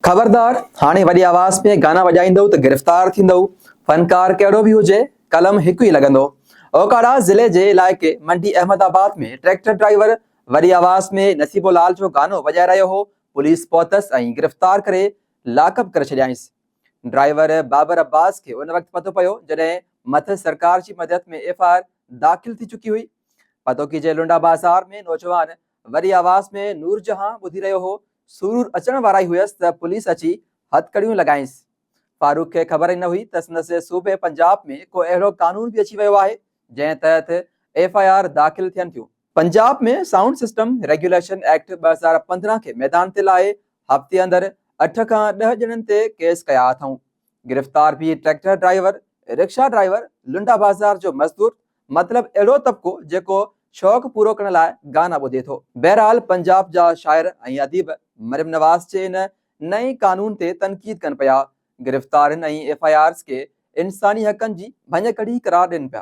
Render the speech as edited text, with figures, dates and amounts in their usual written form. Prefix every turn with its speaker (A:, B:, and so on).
A: خبردار! هاڻي وڏي آواز ۾ گانا وڄائيندؤ ته گرفتار ٿيندؤ، فنڪار ڪهڙو به هجي، قلم هڪ ئي لڳندو. اوڪاڙا ضلعي جي علائقي منڊي احمد آباد ۾ ٽريڪٽر ڊرائيور وڏي آواز ۾ نصيبو لال جو گانو وڄائي رهيو هو، پوليس پهتس ۽ گرفتار ڪري لاڪ اپ ڪري ڇڏيائينس. ڊرائيور بابر عباس کي ان وقت پتو پيو جڏهن مٿس سرڪار جي مدد ۾ ايف I R داخل ٿي چڪي هئي. پتوڪي جي لنڊا بازار ۾ نوجوان وڏي آواز ۾ نورجهان ٻڌي رهيو هو، سرور اچڻ وارا ئي هيس ته پوليس اچي هٿڪڙيون لڳائينس. فاروق کي خبر ئي نه هئي ته سندس صوبي پنجاب ۾ ڪو اهڙو قانون به اچي ويو آهي، جنهن تحت ايف I R داخل ٿين ٿيون. Punjab ۾ sound system regulation act 2015 کي ميدان تي لاهي هفتي اندر اٺ کان ڏهه ڄڻن تي ڪيس ڪيا اٿئون. گرفتار به ٽريڪٽر ڊرائيور، رڪشا ڊرائيور، لنڊا بازار جو مزدور مطلب اهڙو طبقو جيڪو شوق پورو ڪرڻ لاء گانا ٻڌي ٿو. بهرحال پنجاب جا شاعر ۽ اديب مريم نواز جي ان نئين قانون تي تنقيد ڪن پيا، گرفتارين ۽ ايف I آرز کي انساني حقن جي ڀڃڪڙي قرار ڏين پيا.